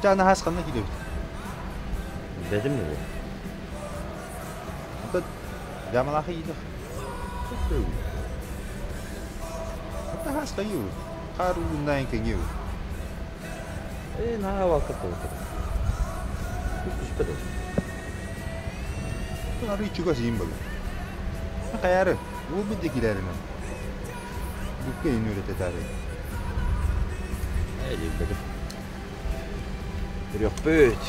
Чаа наһаас ханна киирэбит? Билбэтим дуо? Онтон дьаамалаахы иитэх. Наһаас хайыы хаар ууннаан кэҥиэбит. Ээ, наһаа валка толкута. Түспэт ол. Арый чугас иин буолар. Хайаары, уолбут да киирээринэн. Букка иин үөрэтэтаары. Ээ, билбэтим. Көрүөхпүт.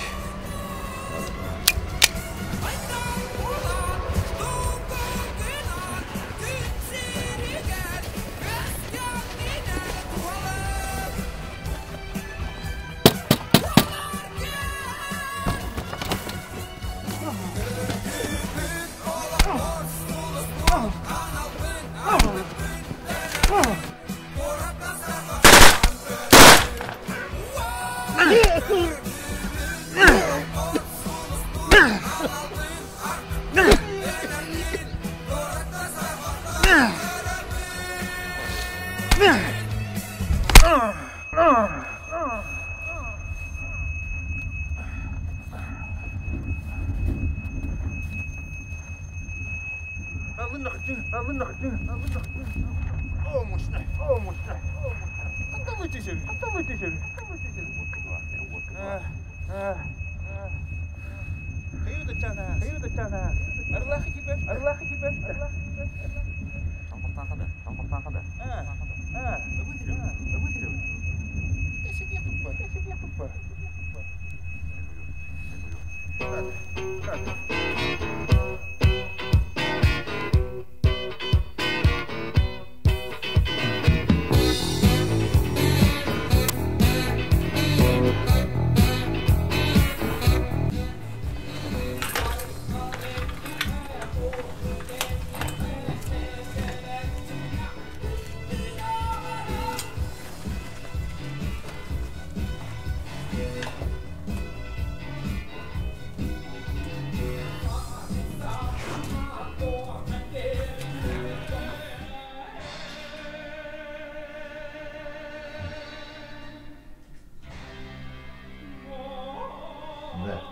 Да.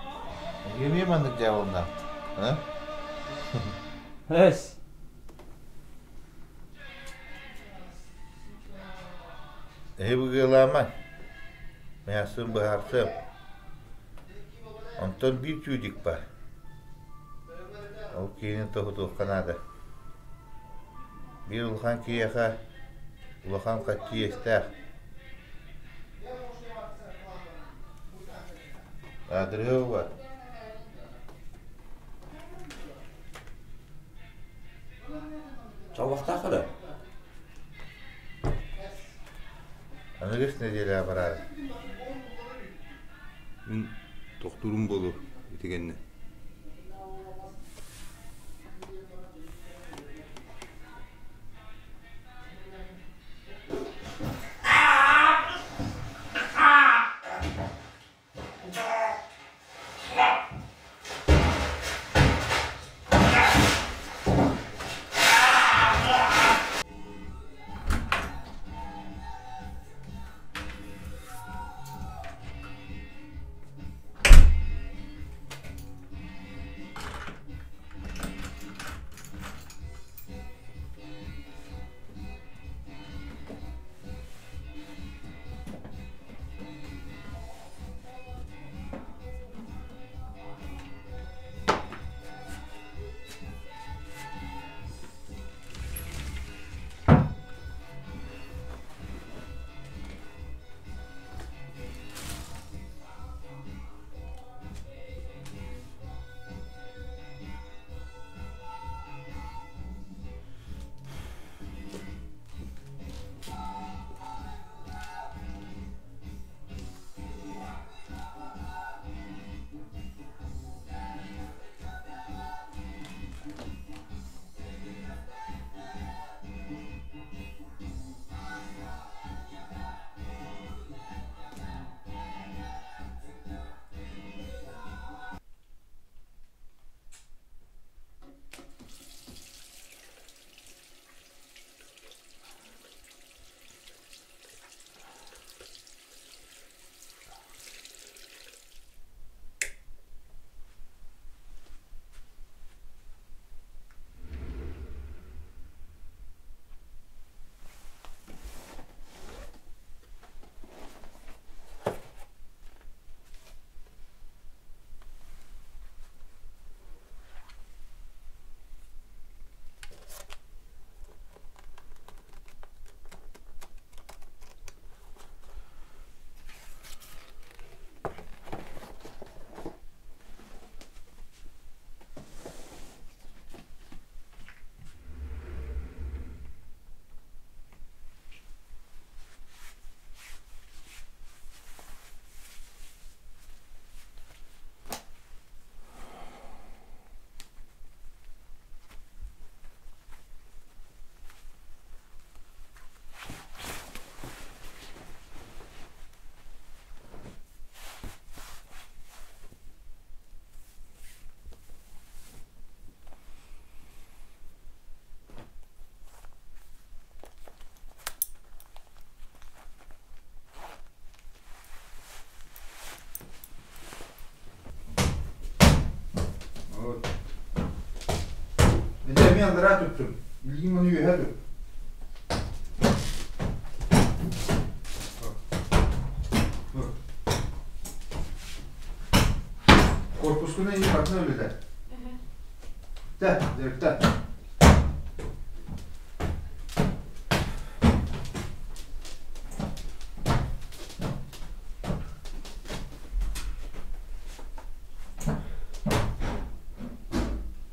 Эмиэ маннык дьаабылнаах. А? Эс. Эһи быгыалаама. Мээхсин быһаарсыам. Онтон биир чүүдик бар. Ол киһини тоһутуохха наада. Биир улахан киһиэхэ улахан хаччы иэстээх. Аадырыһа Чалбахтаах да? Аныгыс нэдиэлэҕэ бараары. Мин тохтуурум буолуо итигэннэ. аллараа туттум. Илиим ону үөһэ тут. Корпускуна ини бартына үлэлэр. Тэ, дьарыкта.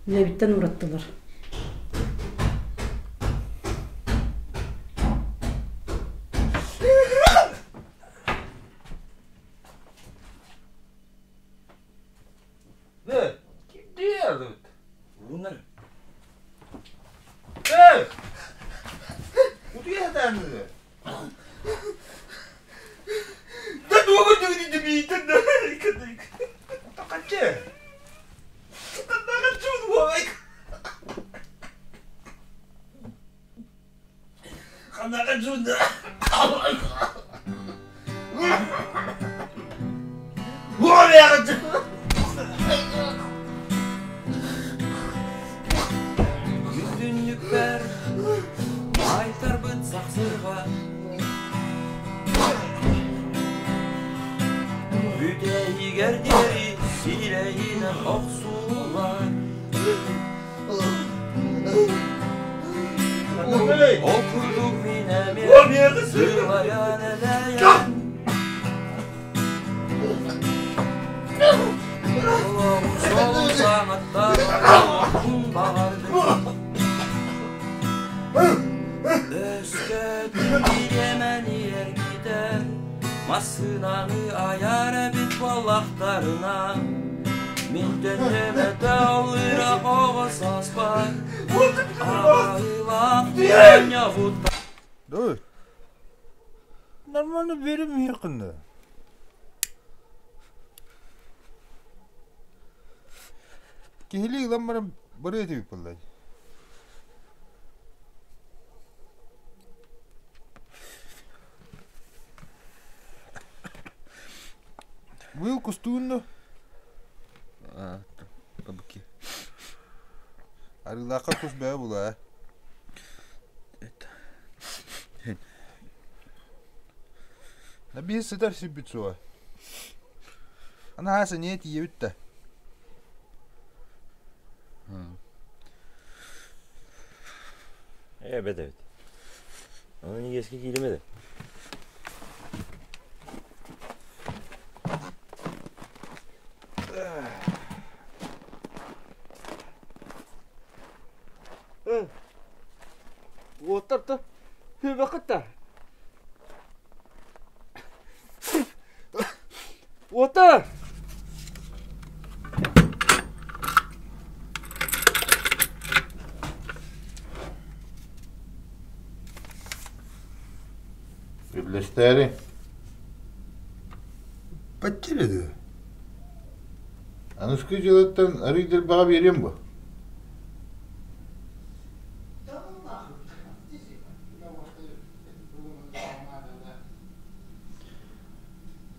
Үлэбиттэн ураттылар. Ne? Кирдиэбит. Уунар. Эй! Утуйа сатаанныы. Да тугу түгүнү биитэн да. Такаччы. Күтүннүкпэр айтарбыт сахсырҕа Бүтэһигэр диэри сирэйинэн охсуллар Ол курдук мин эмиэ сылайан элэйэн Олоҕум суолун саҥаттан баҕардым Өскөтүн бириэмэни эргитэр массыынаны айар эбит буоллахтарына мин төннүөм этэ ол ыраах оҕо сааспар абаһыылаах оонньообут Да. Нормально берем yakında. Киһилии ылан баран барыа этибит буолла. Быйыл кустугун да? Табыки. Арыылаахха кус бөҕө буолуо ээ. Биир сытар сирбит суоҕа. Наһаа сэниэ тиийэбит да. Evet evet. Onun eski кииримеди. Уоттар Хүбэкытта. Уоттар! Үллэстээри. Бачча дуо? Аныскы дьылыттан арыый дэлбэҕэ биэриэм буо.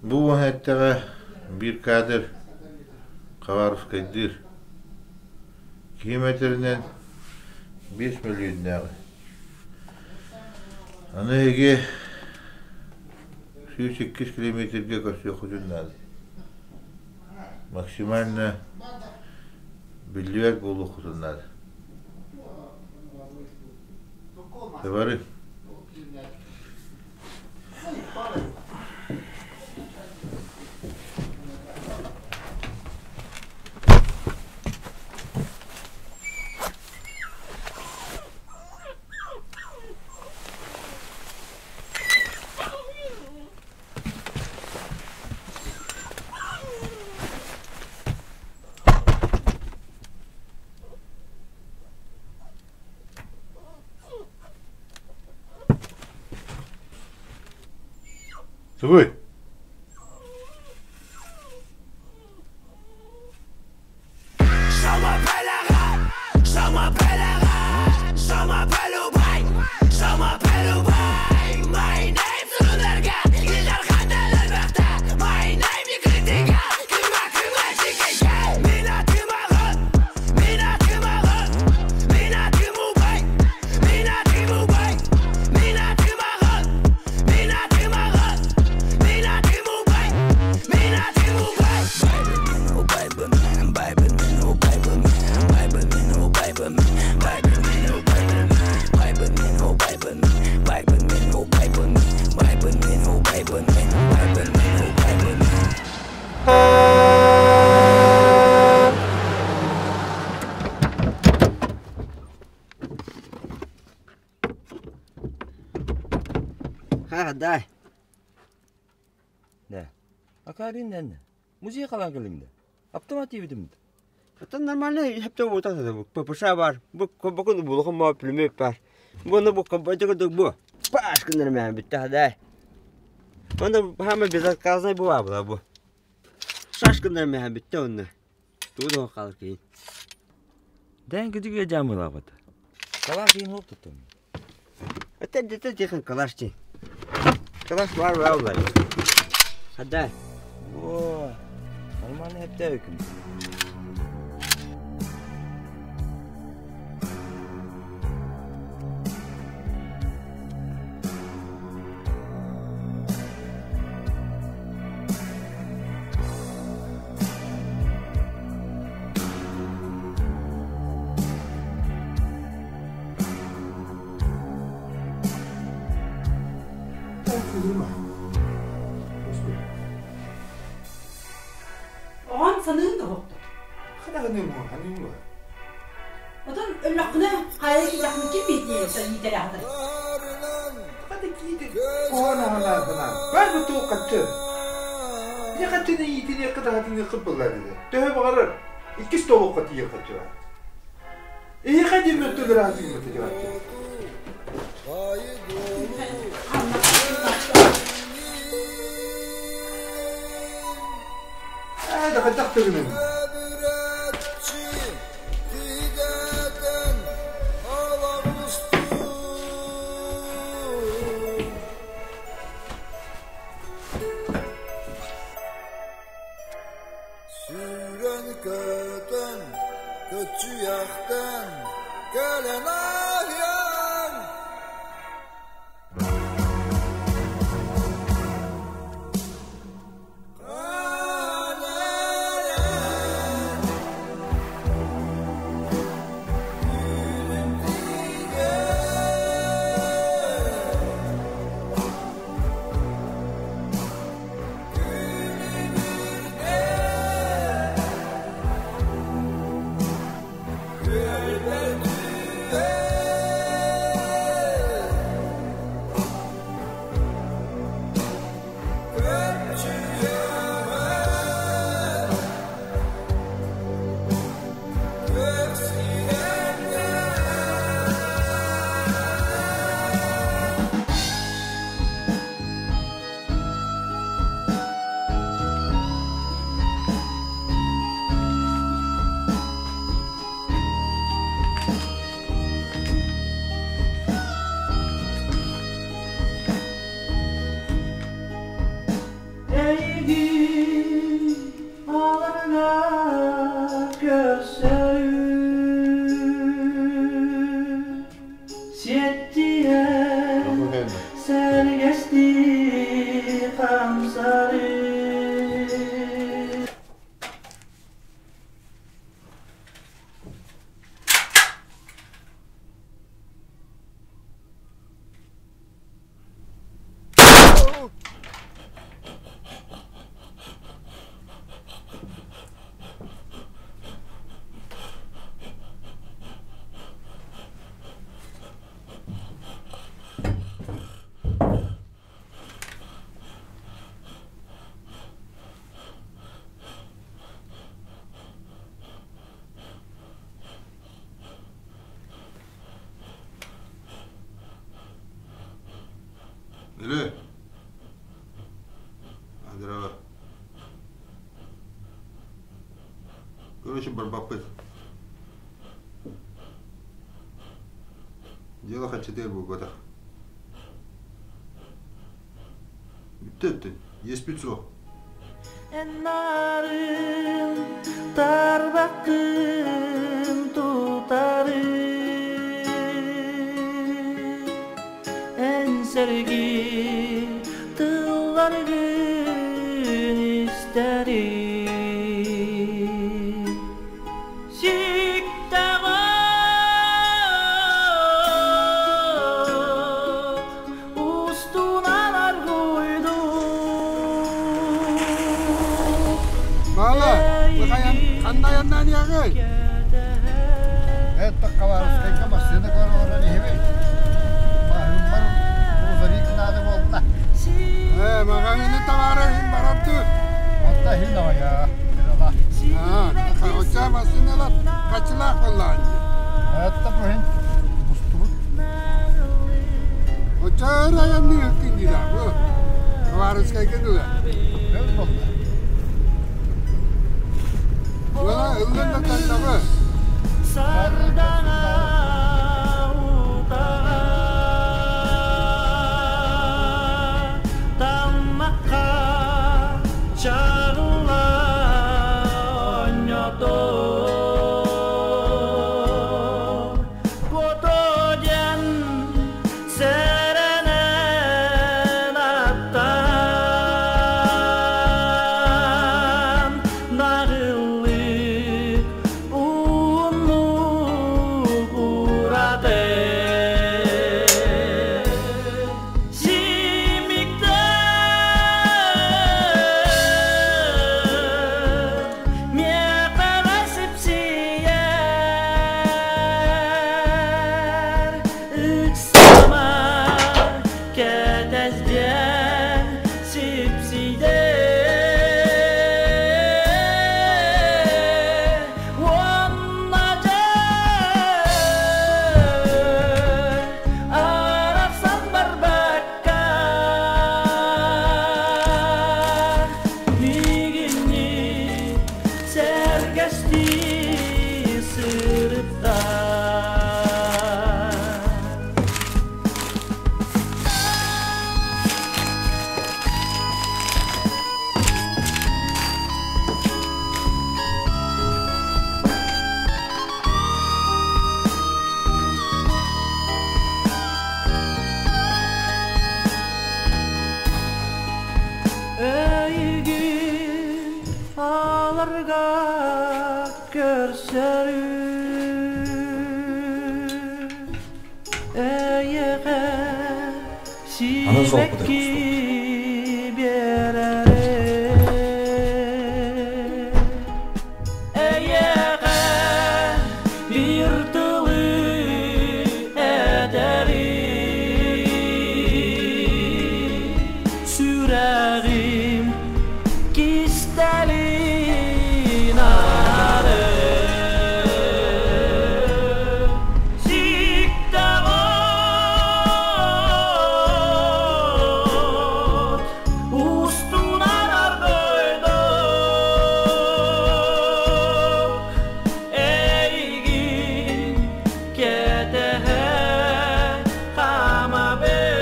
Бу уһаэттэҕэ биир кадр Хабаровскайдыыр. Километринэн 5 мөлүйүөннээҕи. Аны эһиги 102 километрга көрсүөххүтүн наада. Максимально биллибэт буолуоххутун наада. Товары. Тугуй? Ха, дай. Да. Акарин нәнне. Музей қалан кілімді. Автомат ебідімді. Это нормально, хепте вот это ППШ бар. Бу бу булган ма пулемет бар. Буны бу компьютер бу. Пашка нормально битте дай. Онда хама безотказный була була бу. Шашка нормально битте онны. Туды қалыр кейін. Дән күдіге жамыла бата. Калаш кейін хоп тұттым. Это где-то тихо калаш ти. Калаш бар бар булар. Хадай. О, нормально хепте өкім. Оҕон саныын да оһохто. Отон өллөххүнэ хайа киһиэхэ ким биһитиэ иитэлээхтэр. Или? Здорово. Короче, барбапыт. Дело хотите бугота. Ты, есть пиццу. Narın tarbakın tutarı En sergi tıllargın isterim. Ханна айаннаан иһэҕий? Это Хабаровскайга массыына көрө олорон иһэбин. Маһыыммар грузовик наада буолла. Ээ, маҕаһыыны табаара иһин барар дуу? Онто иһин оҕойоо, кырала. Аа, оччоҕо массыыналар хаччылаах буоллаҕын дии. Это бу иһин мустубут. Оччоҕо өр айанныыһыккын дии да, бу Хабаровскайга дылы. Өр буолла. Уола ыллын да таннаҕы. Сардаҥа утаҕа таммахха чаҕылла оонньотор Куото диэн сэрэнэн аттаан наҕыллык ууннук ураты симиктэр миэхэ сипсийэр ыксама кэтэсдиэн сипсийдэ уонна дьэ арахсан барбакка миигинни сэргэстии сырытта. Эйигин аларга көрсөрүм Эйиэхэ Аны суолбутугар сибэкки устубут. биэрэрим Эйиэхэ биир тылы этэрим Сүрэҕим кистэлин ары Сиктэҕ от устунан аргыйдык Эйигин кэтэһэ хаамабын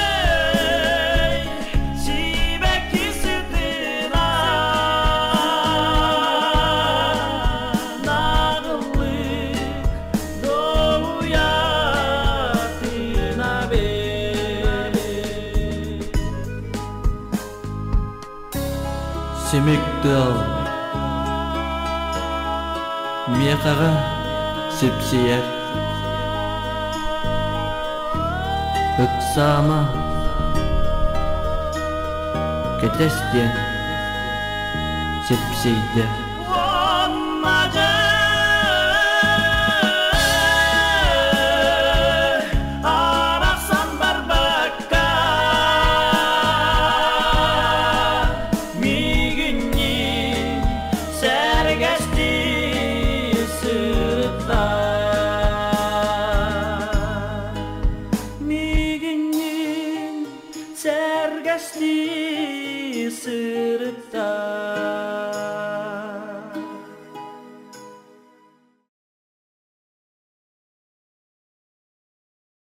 Сибиэй сибэкки сытынан наҕыллык долуйа тыынабын Симик тыал миэхэҕэ сипсийэр Ыксаама кэтэс диэн сипсийдэ Уонна дьэ арахсан барбакка миигинньин сэргэстии сырытта Миигинньин сэргэстии сырытта.